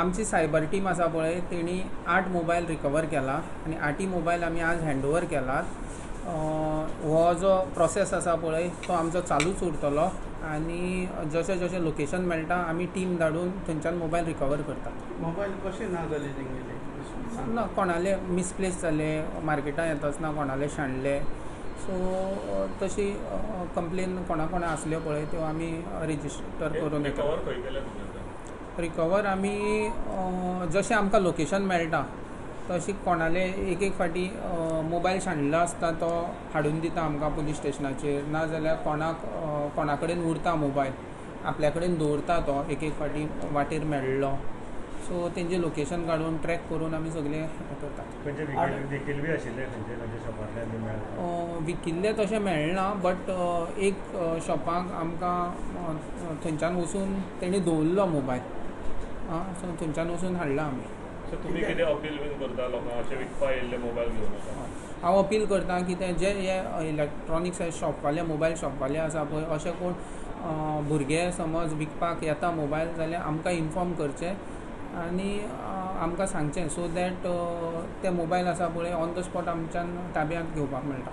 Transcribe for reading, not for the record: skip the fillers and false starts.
आमची cyber team आसा पळय, तेणी 8 मोबायल रिकवर केला आनी 8 मोबायल आमी आज हँड ओवर केलात. हो जो प्रोसेस आसा पळय तो आमचो चालूच उरतलो आनी जशें जशें लोकेशन मेळटा आमी टीम धाडून थंयच्यान मोबायल रिकवर करतात. मोबायल कशें ना जाले तेंगेले? ना, कोणाले मिसप्लेस जाले मार्केटान येतासतना, कोणाले शेणले. सो तशी कंप्लेन कोणा कोणा आसल्यो पळय त्यो आमी रजिस्टर करून येता. रिकवर खंय केले तुमी आतां? रिकवर आमी जशें आमकां लोकेशन मेळटा तशी कोणाले एक एक फावटी मोबायल शेणिल्लो आसता तो हाडून दिता आमकां पुलीस स्टेशनाचेर, नाजाल्यार कोणाक कोणा कडेन उरता मोबायल, आपल्या कडेन दवरता तो एक एक फावटी वाटेर मेळ्ळो. सो तेंचे लोकेशन काडून ट्रॅक करून आमी सगळे हें करतात. खंयचे विकिल्ले बी आशिल्ले खंयचे खंयचे शॉपांतल्यान बी मेळ्ळा? विकिल्ले तशें मेळना, बट एक शॉपाक आमकां थंयच्यान वचून तेणी दवरलो मोबायल, सो थंयच्यान वचून हाडला आमी. सो तुमी कितें अपील बीन करता लोकांक अशें विकपा येयल्ले मोबायल घेवन वता? हांव अपील करता की ते जे हे इलेक्ट्रॉनिक्स शॉपवाले, मोबायल शॉपवाले आसा पळय, अशे कोण भुरगे समज विकपाक येता मोबायल जाल्यार आमकां इन्फॉर्म करचे आनी आमकां सांगचें, सो that ते मोबायल आसा पळय ऑन the spot आमच्यान ताब्यांत घेवपाक मेळटा.